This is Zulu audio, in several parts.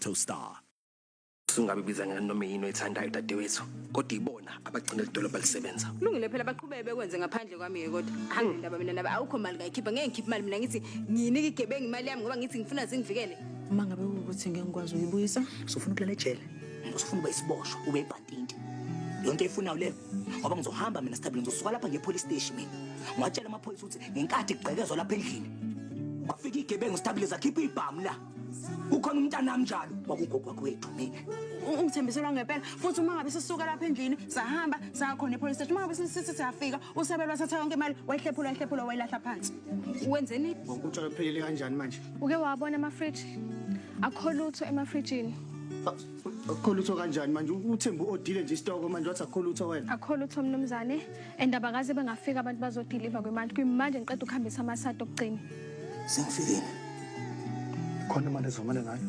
Kauto Star. Sungabibiza nganoma yini oyithandayo dadewethu, kodwa ibona abagcina idolobha lisebenza. Kulungile phela baqhubeke bekwenze ngaphandle kwami ke kodwa anginendaba mina nabo awukho mali ngayikhipha ngeke ngikhiphe imali mina ngithi ngiyinika igebengu imali yami ngoba ngithi ngifuna zingivikele. Uma ngabe ukuthi ngeke ngikwazi uyibuyisa, usufuna ukulala ejele, usufuna ube isiboshwa, ube ibhantinti. Yonke efunayo leyo ngoba ngizohamba mina Sithabile, ngizosuka lapha nge police station mina. Ngiwatshela amaphoyisa ukuthi ngenkathi kugqekezwa lapha endlini kwafika igebengu Sithabile zakhipha ibhamu la. Ukhona umntanami njalo kwakugogo kwethu mina. Ungithembiselwa ngempela futhi uma ngabe sisuka lapha endlini sahamba sakhona epolice station, uma ngabe sisithi siyafika usabelwa satha yonke imali wayihlephula wayilahla phansi. Wenzeni? Wonke utshwala uphelele kanjani manje? Uke wabona amafriji? Akho lutho emafrijini. Akho lutho kanjani manje? Uthembu odile nje isitoko manje wathi akho lutho wena. Akho lutho mnumzane, and abakaze bengafika abantu bazodeliver kwimali. Kuyimanje ngiqeda ukuhambisa amasado okugcina. Sengifikile. Khona imali ezomane ngayo.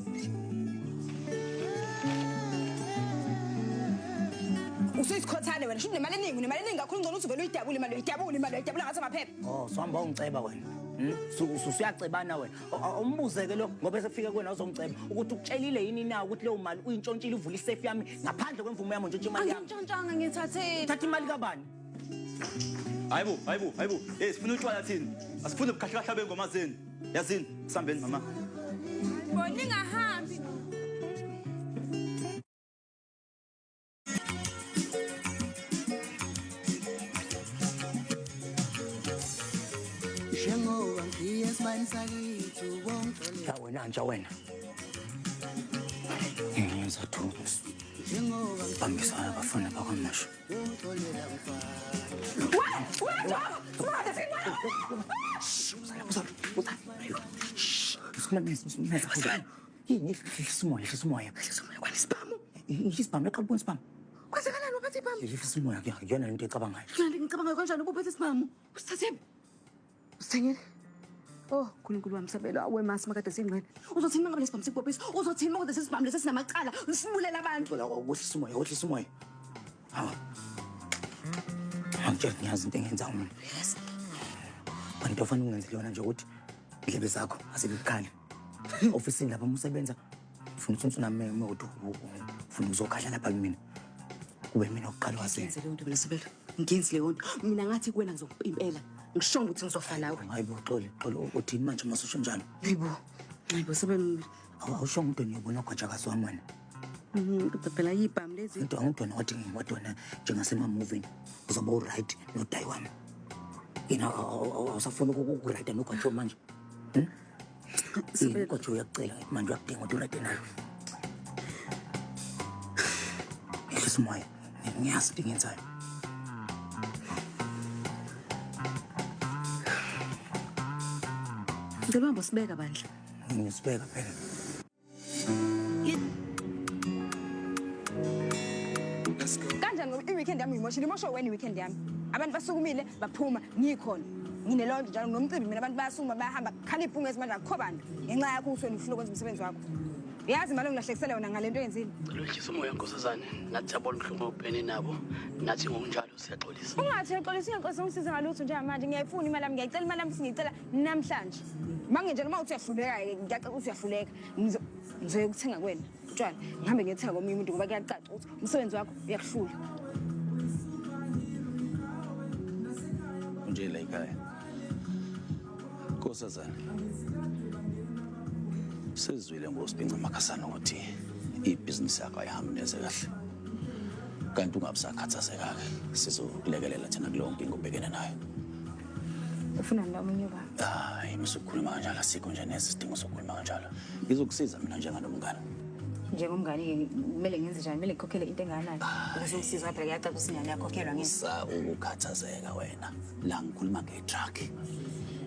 Usuyisikhothane wena, shuthi nemali eningi, unemali eningi kakhulu ngcono ukuthi uvele uyidabule imali, uyidabule imali, uyidabula ngathi amaphepha. Oh, sohamba ungiceba wena. Usuyacebana wena. Umbuzeke lo ngoba esefike kuwena uzongiceba ukuthi ukutshelile yini na ukuthi leyo mali uyintshontshile uvula isefu yami ngaphandle kwemvumo yami untshontshe imali yami. Angintshontshanга ngithathile. Thatha imali kabani? Hayibo, hayibo, hayibo. Eh sifuna utshwala thina. Asifuni ubukhahla kahle bengoma zenu. Yazini, sambeni mama. Boningahambi. Ya wena nja wena. Ngiyenza thu. Bambisana abafana bakwaMashu. Kwenzakalani uphethe ibhamu? Isimoya kuyona into ecabangayo. Ngicabangayo kanjani ubuphethe isibhamu? Usithathephi? Usithengile? Oh, uNkulunkulu wami Sabelo, awe masi makade singcwele. Uzothini mangabe lesibhamu sikubophisa? Uzothini mangabe lesibhamu lesi sinamacala? Sibulela abantu. Wehlisa umoya, wehlisa umoya. Hawu. Angitshela ngiyazi into engenzayo mina. Yes. Bantu ofanele ungenzele yona nje ukuthi indlebe zakho azibe bukhali. Ofisini lapha uma usebenza ufuna ukuthi nami ukuthi ufuna uzokhahla lapha kumina. Kube mina oqala wazi. Ngenze leyo nto mina Sabelo. Ngenze leyo nto. Mina ngathi kuwena ngizokupimpela. Ngisho ukuthi ngizofa nawe. Hayibo xole, xole uthini manje uma ususho njalo? Hayibo. Hayibo Sabelo. Awusho umuntu ngiyobona ugajakazi wami wena. Kodwa phela ibhamu lezi. Into angidona wathi ngiwadona njengasemamovini. Uzoba uright nodayi wami. Yena awusafuna ukurayida nogatsho manje. Sabelo ugatsho uyakucela manje uyakudinga ukuthi urayide naye. Ehlisa umoya. Ngiyazi into engiyenzayo. Ngicela uhambe usibeka bandla. Ngisibeka phela. Kanjani ngoba i-weekend yami uyimoshile, imosho wena i-weekend yami. Abantu basukumile baphuma ngikhona. Nginelonto njalo nginomcimbi mina abantu bayasukuma bayahamba khala ibhungu ezimanje akukho bantu. Ngenxa yakho ukuthi wena ufuna ukwenza umsebenzi wakho. Uyazi imali ongilahlekisele yona ngale nto oyenzile. Lwehlisa umoya nkosazane, nathi siyabona ubuhlungu obubhekene nabo, nathi ngokunjalo siyaxolisa. Ungathi uyaxolisa, uyaxolisa ungisize ngalutho njengamanje. Ngiyayifuna imali yami, ngiyayicela imali yami futhi ngiyicela namhlanje. Manginjalo uma uthi uyahluleka-ke ngiyacaca ukuthi uyahluleka. Ngizoya ukuthenga kuwena utshwala, ngihambe ngiyothenga komunye umuntu ngoba kuyacaca ukuthi umsebenzi wakho uyakuhlula. Nje la ekhaya. Nkosazane. Sezwile ngosibhinca Makhasana ukuthi ibhizinisi yakho ayihambi neze kahle. Kanti ungabe usakhathazeka-ke, sizokulekelela thina kuleyo nkinga obhekene nayo. Ufuna noma omunye ubaba? Hayi, musukukhuluma kanjalo, asikho nje neze isidingo sokukhuluma kanjalo. Ngizokusiza mina njenganomngane. Njengomngane-ke kumele ngenze njani? Kumele ngikhokhele into engakanani ukuze ungisize? Phela kuyacaca ukuthi ingane yakhokhelwa ngeke. Sa ukukhathazeka wena. La ngikhuluma nge-truck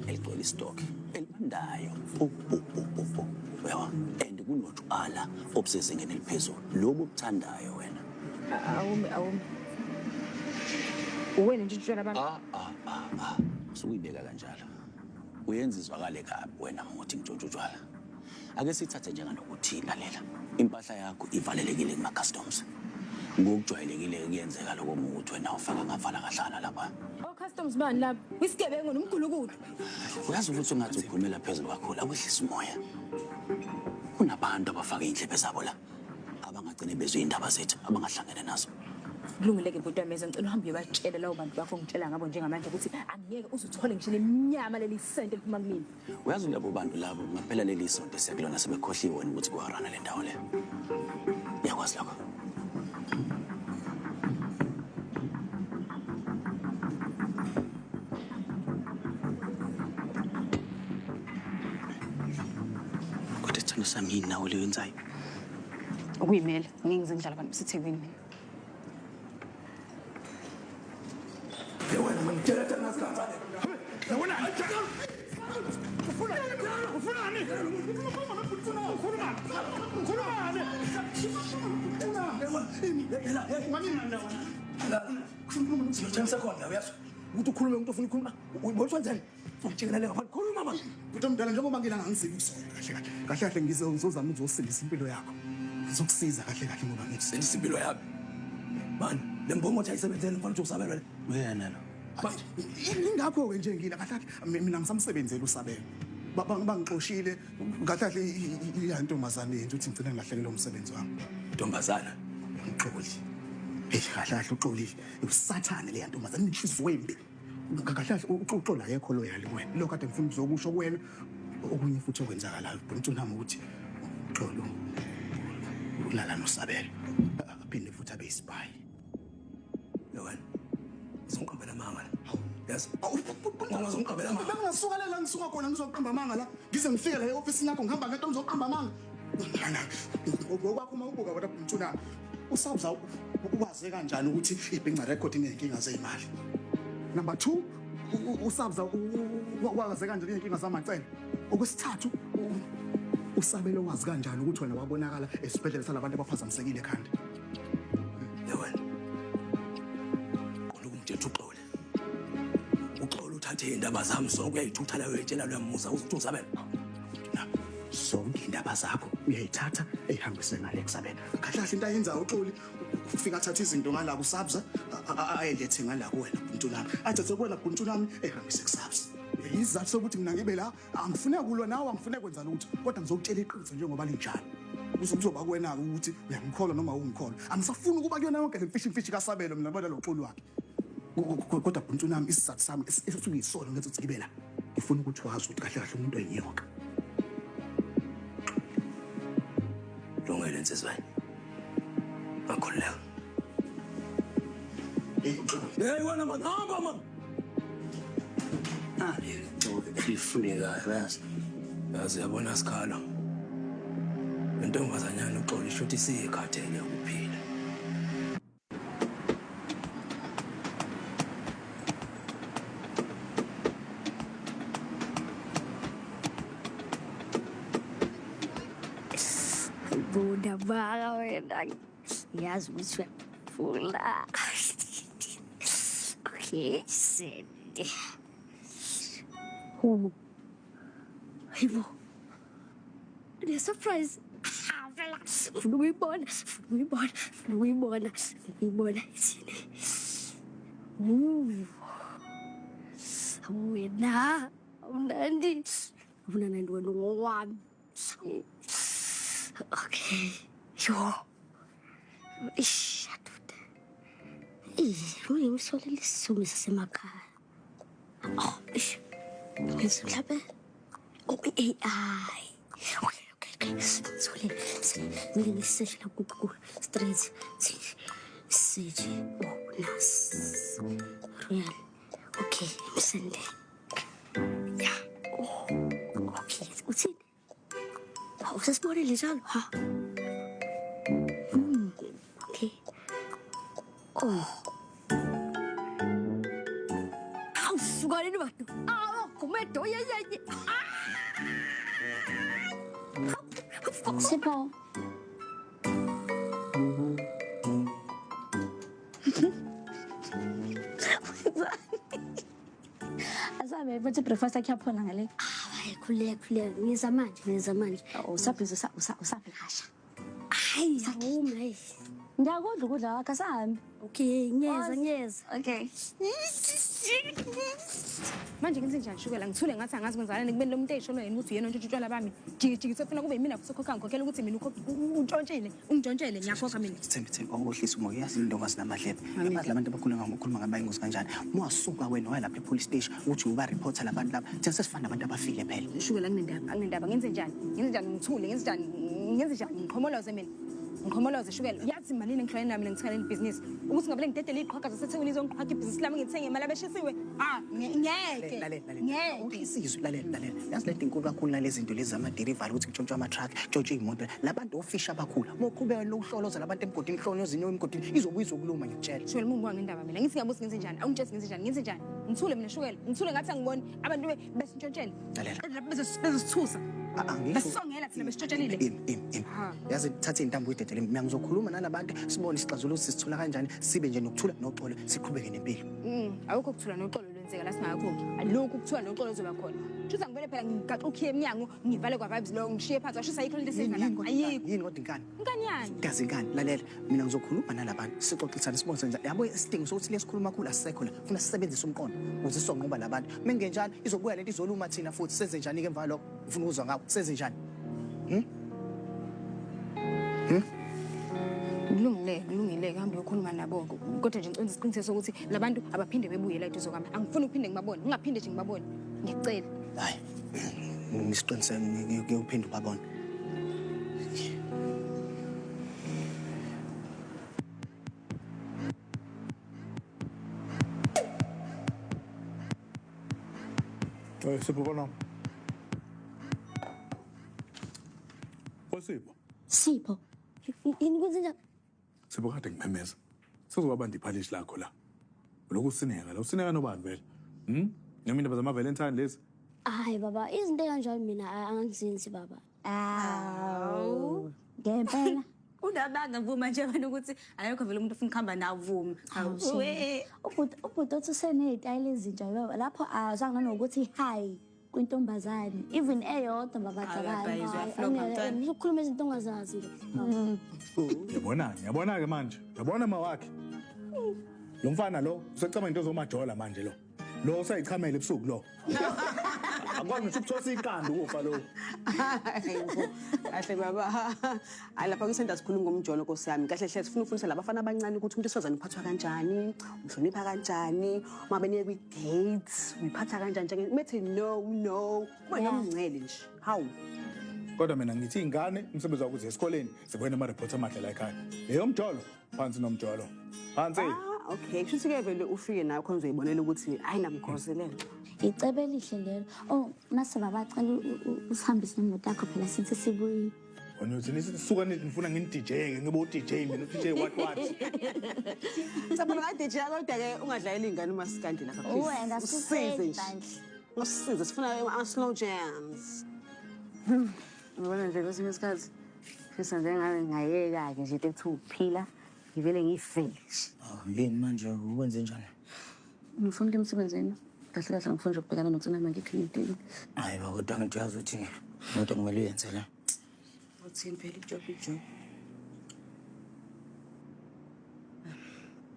eligcwele isitokhi elibandayo. Bu bu bu bu bu. Uyabona? And kunotshwala obusezingeni eliphezulu. Lobu obuthandayo wena. Awumi, awumi. Uwena nje utshwala bami. Ah ah ah ah. Usukuyibeka kanjalo. Uyenza izwakale kabi wena ngokuthi ngitshontshe utshwala. Ake sithathe njenganokuthi lalela. Impahla yakho ivalelekile kuma customs. Ngokujwayelekile kuyenzeka lokho ukuthi wena ufaka ngavala kahlana lapha. Oh customs bani lapha? Isigebengu nomgulukudu. Uyazi ukuthi ungathi ukhulumela phezulu kakhulu, awehlisa umoya. Kunabantu abafake iy'ndlebe zabo la abangagcine bezwe iy'ndaba zethu abangahlangene nazo. Kulungile-ke bhuti wami, ngicela uhambe uyobatshela labo bantu bakho ngitshela ngabo njengamanje ukuthi angeke uze uthole ngisho lemnyama leli sente eliphuma kumina. Uyazi labo bantu labo ngaphela leli sonto esiyakulona sebekhohliwe wena ukuthi kuwarana le ndawo leyo. Uyakwazi lokho? Kodwa sithando sami yini nawe leyo yenzayo? Ukuyimela, ngeke ngize ngidlale abantu baseThekwini mina. Ukuthi ukhulume umuntu ofuna ukukhuluma ubona ungitshengelele ngaphandle khuluma mama. Bhuti omdala njengoba ngilanga ngizile ukusona kahle kahle. Kahle kahle ngizozama ukuzosindisa impilo yakho. Ngizokusiza kahle kahle ngoba ngikusindisa impilo yami. Mani, le mbongo ayisebenzele mfana uthi usabelo le. Wena lo. Ingakho-ke nje ngila kahle kahle mina ngisamsebenzeli usabelo. Bangixoshile kahle kahle iya ntombazane yenza ukuthi ngigcine ngilahlekelwe umsebenzi wami. Ntombazana uXoli. Hey kahle kahle uXoli usathane le ntombazane inhliziyo embi. Kahle kahle uXoli akekho loyal kuwena. Lokho kade ngifuna ukuzokusho kuwena okunye futhi okwenzakalayo bhuti nami ukuthi uXoli ulala nosabelo. Aphinde futhi abe isiphayi. Wena uzongiqambela amanga la. Yazi ungazongiqambela amanga. Bengingasuka la ngisuka khona ngizoqamba amanga la. Ngize ngifike la e-ofisini yakho ngihamba ngento ngizoqamba amanga. Ngokwakho uma ubuka kodwa bhuti nami usabza ukwaze kanjani ukuthi ibhinca record ineyinkinga zeyimali. Number 2 usabza ukwaze kanjani inkinga zamacele. Okwesithathu usabelo wazi kanjani ukuthi wena wabonakala esibhedlela salabantu abaphazamisekile ekhanda. Wena qonda ukumthetha uXoli. Uxoli uthathe indaba zami zonke uyayithutha la uyayitshela loyamuza uthi usabelo. Zonke indaba zakho uyayithatha eyihambise ngale kusabela. Kahle kahle into ayenzayo uXoli ufika athatha izinto ngala kusabza ayelethe ngala kuwena bhuti nami. Athathe kuwena bhuti nami ehambise kusabza. Isizathu sokuthi mina ngibe la angifune kulwa nawe angifune kwenza lutho kodwa ngizokutshela iqiniso njengoba linjalo. Kuzoba kuwena ukuthi uyangikholwa noma ungikholwa. Angisafuni ukuba kuyona yonke le mfishi kaSabelo mina bona lo Xoli wakhe. Kodwa bhuti nami isizathu sami esisuyisona ngenza ukuthi ngibe la. Ngifuna ukuthi wazi ukuthi kahle kahle umuntu oyinyoka. Lungile nsizweni. Ngakhululeka. Hey wena man, hamba man. Ifunekayo yazi. Yazi yabona sikhalo. Intombazanyana uXoli isho ukuthi isiyikhathele ukuphila. Bunda wena. Ngiyazi ukuthi uyafuna. Okay, send. Oh. Hayibo. Le surprise. Phela ufuna ukuyibona, ufuna ukuyibona, ufuna ukuyibona, ufuna ukuyibona ithini. Wena, umnandi. Umnandi wena ngowami. Okay. Yo. Ish, aduda. Ngisolele isizungu sasemakhaya. Oh, ish. Mhlawumbe oh AI. Okay, okay, okay. Solele. Ngile ngiseshe la Google straight. Search. Oh, nas. Royal. Okay, msende. Yeah. Oh. Okay, uthini? Usasibonile njalo ha? Okay. Oh. Awu suka leni bantu. Awu kumedo ye ye ye. Sipho. Asabe futhi breakfast yakhe yaphona ngale. Hayi khuleka khuleka ngiza manje ngiza manje. Usabhizi usablasha. Hayi awumi hayi. Ngiyakudla ukudla kwakho asahambe. Okay, ngiyeza ngiyeza. Okay. Manje ngenze njani shukela ngithule ngathi angazi kwenzakalani kubeni lo muntu eyisholo yena ukuthi uyena ontshontsha utshwala bami. Jiki jiki sefuna kube yimina futhi okhokha ngikhokhela ukuthi mina untshontshile, ungitshontshele ngiyakhokha mina. Thembi Thembi okohlisa umoya yazi into ongazinamahlebe. Yabazi labantu abakhuluma ngokukhuluma ngaba ingozi kanjani. Muwasuka wena waya lapha e-police station ukuthi uba reporter labantu laba. Thina sesifana nabantu abafile phela. Shukela kunendaba, anginendaba ngenze njani? Ngenze njani ngithule, ngenze njani? Ngenze njani ngiqhomoloze mina? Ngiqhomoloze shukela. Yazi malini engihlwayeni nami ngithenga leli business. Ukuthi ngabe ngidedele iqhwaga zaseThekwini izongiqhwaga ibhizinisi lami ngithenge imali abeshisiwe. Ah, ngeke. Lalela lalela. Ngeke. Isizwe lalela lalela. Yazi lento inkulu kakhulu nalezi zinto lezi zama-delivery ukuthi kutshontshwe ama-truck, kutshontshwe iy'moto. Labantu ofisha abakhulu. Uma uqhubeka lokuhloloza labantu emgodini, hloloza inyoka emgodini, izobuya izokuluma ngikutshela. Shukela uma ungibuka ngendaba mina. Ngithi ngiyabuza ngenze njani? Awungitsheli ngenze njani? Ngenze njani? Ngithule mina shukela. Ngithule ngathi angiboni abantu besintshontshele. Lalela. Lapho bezosithusa. Besisongela thina besitshontshelile. Im. Yazi thatha iy'ntambo uyidedele. Mina ngizokhuluma nalabantu sibone isixazululo sisithola kanjani, sibe nje nokuthula noxolo siqhubeke nempilo. Awukho ukuthula noxolo lwenzeka la singakhokhi. Alukho ukuthula noxolo ozoba khona. Shuthi angivele phela ngigaxa ukhiye emnyango, ngivale kwa vibes lo ngishiye phansi. Washo ayikho lento esenza la. Ayikho. Yini kodwa inkani? Inkani yani? Yazi inkani, lalela. Mina ngizokhuluma nalabantu sixoxisane sibone senza. Yabo isidingo sokuthi lesikhuluma kakhulu asisekho la. Funa sisebenzise umqondo ukuze sizonqoba labantu. Mengenjalo izobuya lento izoluma thina futhi senze njani ke emva lokho? Ufuna ukuzwa ngawo senze njani? Kulungile, kulungile kuhambe uyokhuluma nabo. Kodwa nje ngicela isiqiniseko sokuthi labantu abaphinde bebuye la eduze kwami. Angifuni ukuphinde ngibabone, ngingaphinde nje ngibabone. Ngiyacela. Hayi. Ngisiqiniseke ngiyophinda ubabone. Hey, Sipho bona. Sipho. Sipho. Yini kwenze njani? Sipho kade ngimemeza. Sezobaba ndiphalishi lakho la. Lokhu usineka la, usineka nobani vele? Noma indaba zama Valentine lezi? Hayi baba, izinto kanjalo mina angizenzi baba. Awu. Ngempela. Unabanga vuma nje wena ukuthi ayekho vele umuntu ofuna ukuhamba nawe vuma. Ubhuti othi useney'tayile ezintsha baba. Lapho azange nanokuthi hi kwintombazane. Even eyodwa baba cabanga. Ukhuluma izinto ongazazi nje. Yabona, yabona ke manje. Yabona mawakhe. Lo mfana lo usecabanga into zomajola manje lo. Lo usayichamela ebusuku lo. Akwazi ngisho ukuthosa iqanda ukufa lo. Kahle baba. Hayi lapha kwisenta sikhuluma ngomjolo Nkosi yami. Kahle hle sifuna ukufundisa labafana abancane ukuthi umuntu wesifazane uphathwa kanjani, umhlonipha kanjani, uma beniye kwi-dates, uyiphatha kanjani njenge methi no no. Kube nomngcele nje. Hawu. Kodwa mina ngithi ingane umsebenzi wakho uze esikoleni sibone ama reports amahle la ekhaya. Leyo mjolo, phansi nomjolo. Phansi. Okay, kusho ke vele ufike nawe khona uzoyibonela ukuthi hayi namkhoselelo. Icebe elihle lelo. Oh, mase baba cela usihambise nemoto yakho phela sithi sibuye. Wena uthi nisuka nithi ngifuna ngini DJ ke ngibe u DJ mina u DJ what what. Sabona ka DJ kodwa ke ungadlayeli ingane uma sikanje lapha please. Wena usize nje. Usisize sifuna ama slow jams. Ngibona nje kwesinye isikhathi fisa nje ngabe ngayeka ke nje into ekuthiwa ukuphila. Ngivele ngifele. Yini manje ukwenze njani? Ngifuna ukuya emsebenzini. Kahle kahle ngifuna nje ukubhekana nokuthi ngiklinikini. Hayi baba kodwa ngithi uyazi ukuthi into kumele uyenze la. Uthini phela ijob ijob.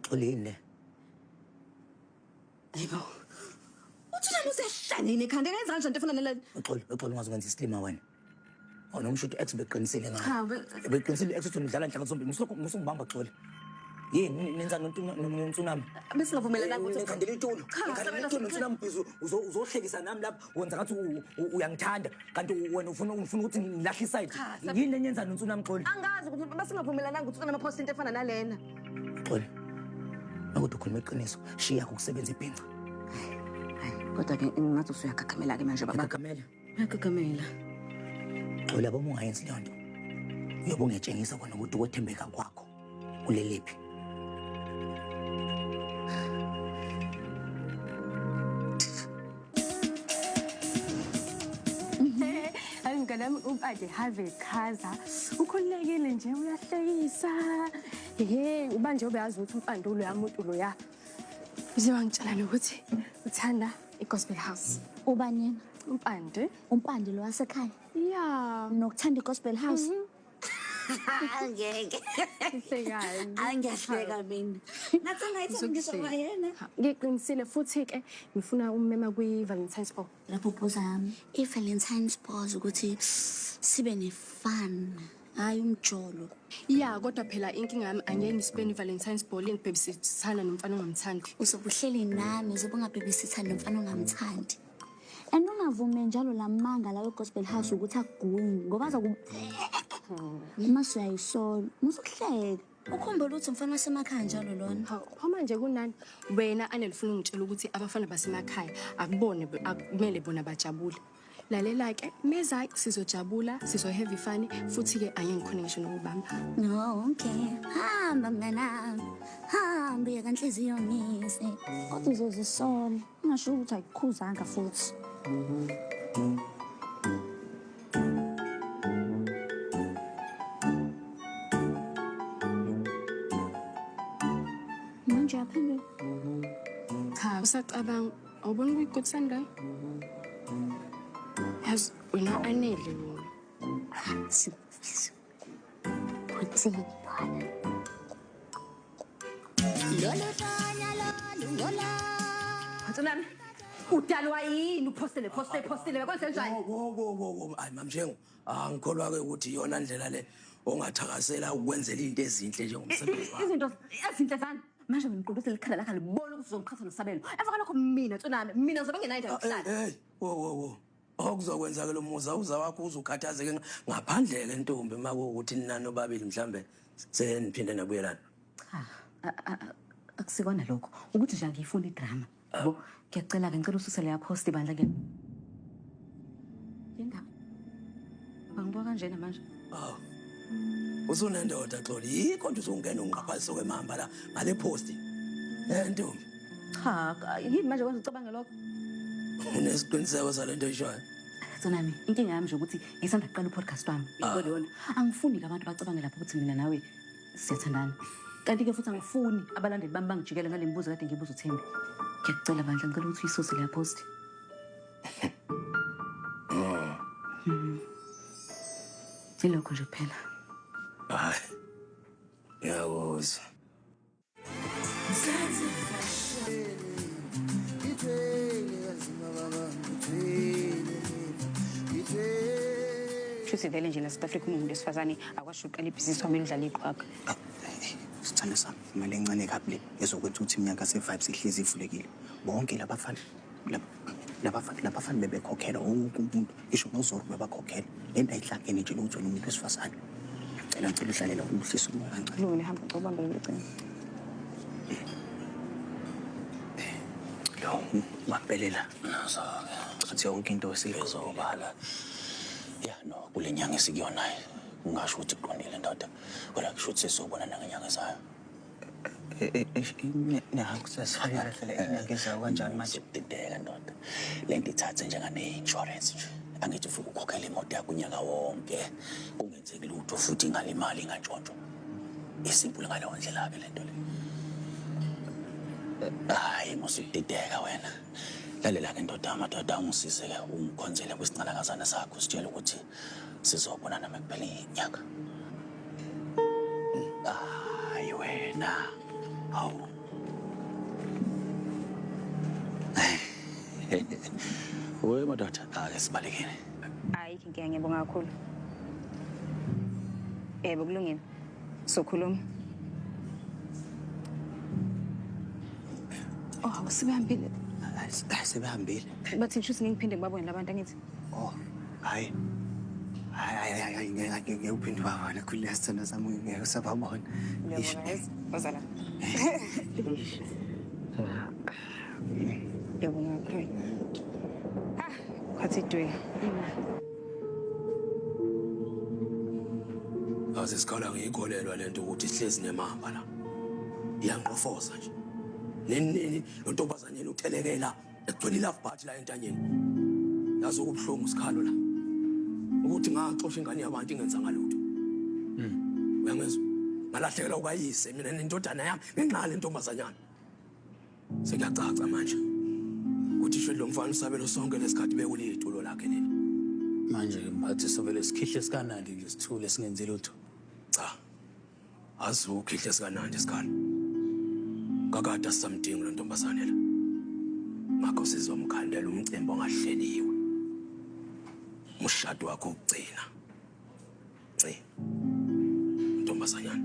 Xolini le. Hayibo. Uthi nami usehlangene ekhanda engenza kanjani into efana nale. Uxolo, uxolo ungazokwenza isilima wena. Oh noma usho ex beqinisile ngayo. Beqinisile ex uthi nidlala inhlanga zombili. Musungibamba Xoli. Yini nenza nontunami? Besingavumelananga ukuthi ngikhandela itulo. Ngikhandela itulo nontunami busy uzohlekisa nami lapha wenza ngathi uyangithanda kanti wena ufuna ukuthi ngilahle iside. Yini enyenza nontunami Xoli? Angazi ukuthi besingavumelananga ukuthi unama post into efana nalena. Xoli. Nakuthi ukhuluma iqiniso, shiya ukusebenza ibhinca. Hayi, kodwa ke ngathi usuyakhakamela ke manje baba. Uyakhakamela? Uyakhakamela. Xoli yabo uma ungayenzi leyo nto. Uyobe ungetshengisa kona ukuthi ukwethembeka kwakho kulelephi. Hayi mngani wami ubade have chaza. Ukhululekile nje uyahlekisa. Hey, uba nje ubeyazi ukuthi umfandulo yami utulo ya. Uze wangitshela nokuthi uthanda iGospel House. Ubani yena? Umpande. Umpande lo wasekhaya? Yeah. Nokuthanda iGospel House. Angeke. Hlekani. Angiyahleka mina. Ngathi angayithanda ngisho kwayena. Ngiqinisile futhi ke ngifuna ummema kwi-Valentine's Ball. Lapho phosa yami. I-Valentine's Ball ukuthi sibe ne-fun. Hayi umjolo. Ya, kodwa phela inkinga yami angeke ngispend i-Valentine's Ball ngibhebisithana nomfana ongamthandi. Uzobe uhleli nami uzobe ungabhebisithani nomfana ongamthandi. And ungavume njalo lamanga lawe gospel house ukuthi akugunyi ngoba azoku Mase uyayisola, musukuhleka. Ukhumbula ukuthi umfana wasemakhaya njalo lona. Hawu, phuma nje kunani? Wena Anele ufuna ungitshela ukuthi abafana basemakhaya akubone akumele bona bajabule. Lalela ke, meza sizojabula, sizo have fun futhi ke angeke ngikhone ngisho nokubamba. No, okay. Hamba mnganami. Hamba uye kanhliziyo ngise. Kodwa uzozisola. Ungasho ukuthi ayikukhuzanga futhi. Manje uyaphendula. Cha, usacabanga awuboni kuyigutsani la? Yazi wena Anele wona. Kuthini bwana? Lolo tonya lolo lola. Ntsonami, udalwa yini uphostele phostele phostele bekwenze njani? Wo. Hayi mamshengu, angikholwa ke ukuthi iyona ndlela le ongathakasela ukwenzela into ezinhle njengomsebenzi wakho. Izinto ezinhle zani? Manje ngiqondise likhala lakhe libona ukuthi uzongiqhatha noSabelo. Emva kwalokho mina Ntsonami, mina ngizobe ngenayo indawo yokuhlala. Hey, wo. Okuzokwenza ke lo muza uza wakho uzukhathazeke ngaphandle ke ntombi makuwukuthi nina nobabili mhlambe seniphinde nabuyelana. Cha, akusikona lokho. Ukuthi nje angiyifuni idrama. Yabo, ngiyacela ke ngicela ususe leya post bandla ke. Yindaba. Bangibuka kanjena manje. Aw. Usunendoda Xoli, yikho nje uzongena ungqaphazise kwemamba la ngale post. Ntombi. Cha, yini manje kwenza ucabange lokho? Unesiqiniseko salento oyishoyo? Tsonami, inkinga yami nje ukuthi ngisanda kuqala u-podcast wami. Yiko lona. Angifuni ke abantu bacabange lapho ukuthi mina nawe siyathandana. Kanti ke futhi angifuni abalandeli bami bangijikele ngale mibuzo kade ngibuza uThembi. Ngiyacela bandla, ngicela ukuthi uyisuse leya post. Ilokho nje kuphela. Hayi. Ngiyakuzwa. Shuthi vele nje la South Africa umuntu wesifazane akwasho uqala ibhizinisi wamele udlala iqhwaga. Sithando sami, imali encane kabi le ezokwenza ukuthi iminyaka se-vibes ihlezi ivulekile. Bonke labafana labafana bebekhokhela wonke umuntu, ngisho noZoro bebakhokhela. Le nto ayihlangene nje lutho nomuntu wesifazane. Ngicela uhlalela uhlise umoya kancane. Kulungile, hamba ucobambe lolu cingo. Lo bambelela. Nazo-ke. Yonke into esizobala. Ya no, kule nyanga esikuyona ungasho ukuthi kuqondile ndoda. Kodwa kusho ukuthi sizobonana ngenyanga ezayo. Sesifakela phela inyanga ezayo kanjani manje? Dideka ndoda. Le nto ithathe njengane-insurance nje. Angithi ufike ukhokhela imoto yakho unyaka wonke. Kungenzeki lutho futhi ingalimali ingantshontshwa. Isimpule ngaleyo ndlela-ke le nto le. Hayi musudideka wena. Lalela ke ndoda, amadoda ungisize-ke ungikhonzele kwisincanakazana sakho sitshele ukuthi sizobonana mekuphela inyanga. Hayi wena. Hawu. We madoda, ake sibalekele. Ayikho inkinga, ngiyabonga kakhulu. Yebo, kulungile. Sokhuluma. Oh, sebehambile. Sebehambile. Bathi ngisho ukuthi ngiphinde ngibabone labantu angithi. Oh, hayi. Hayi hayi hayi ngeke uphinde ubabone khulile sithando sami ngeke usababona. Ngiyabonga guys. Woza la. Ngiyabonga kakhulu. Ah, what's it doing? Azisikhala ngiyikholelwa lento ukuthi sihlezi nemamba la. Iyanqofoza nje. Nini lo ntombazanyeni uthelekela egcwele love party la entanyeni. Yazi ukubuhlungu sikhalo la. Ukuthi ngaxosha ingane yabantu ingenzanga lutho. Uyangizwa? Ngalahlekelwa ukayise mina nendodana yami ngenxa le ntombazanyana. Sekuyacaca manje. Ukuthi isho lo mfana usabelo sonke lesikhathi bekulitulo lakhe leli. Manje ke mphathi sovele sikhihle sikanandi nje sithule singenzi lutho. Azukhihle sikanandi isikhala. Kakade asisamdingi lo ntombazane la. Ngakho sizomkhandela umcimbi ongahleliwe. Umshado wakho ukugcina. Nci. Ntombazanyana.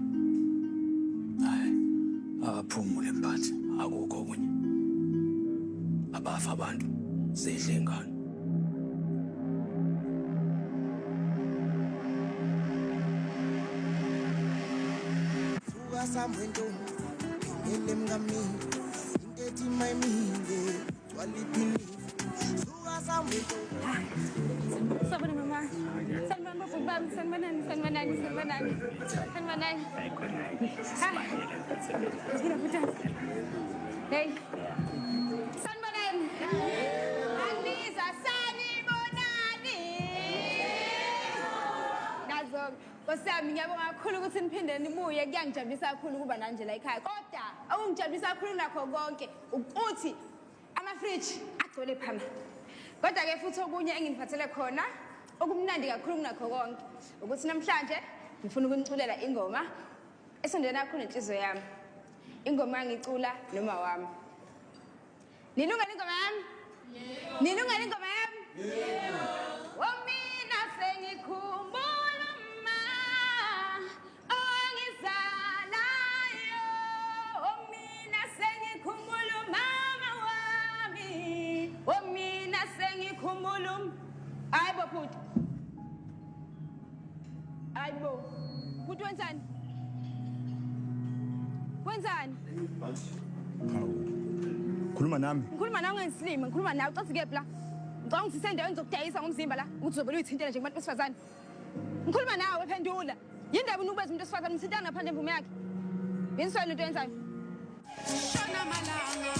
Hayi. Aphumule mphathi. Akukho okunye. Abafa abantu zidle ingane. Sabona mama. Sanibona bhuti bami, sanibonani, sanibonani, sanibonani. Sanibonani. Hey. Sanibonani. Angiza sanibonani. Nazo Nkosi yami ngiyabonga kakhulu ukuthi niphinde nibuye, kuyangijabulisa kakhulu ukuba nanje la ekhaya. Kodwa okungijabulisa kakhulu nakho konke ukuthi ama-fridge agcwele phama. Kodwa ke futhi okunye enginiphathele khona okumnandi kakhulu kunakho konke ukuthi namhlanje ngifuna ukuniculela ingoma esondela kakhulu nenhliziyo yami. Ingoma engicula noma wami. Nilungele ingoma yami? Yebo. Nilungele ingoma yami? Yebo. Womina sengikhumbula ma ongizalayo. Womina sengikhumbula mama wami. Womina sengikhumbula. Hayibo bhuti. Hayibo. Bhuti wenzani? Wenzani? Hawu. Khuluma nami. Ngikhuluma nawe ngesilima, ngikhuluma nawe ucathi kephi la? Ngicabanga ukuthi isendaweni zokudayisa ngomzimba la, ukuthi uzobona uyithintela nje kubantu besifazane. Ngikhuluma nawe phendula. Yindaba unukubeza umuntu wesifazane umthintana ngaphandle emvume yakhe. Yini lento oyenzayo? Shona malanga.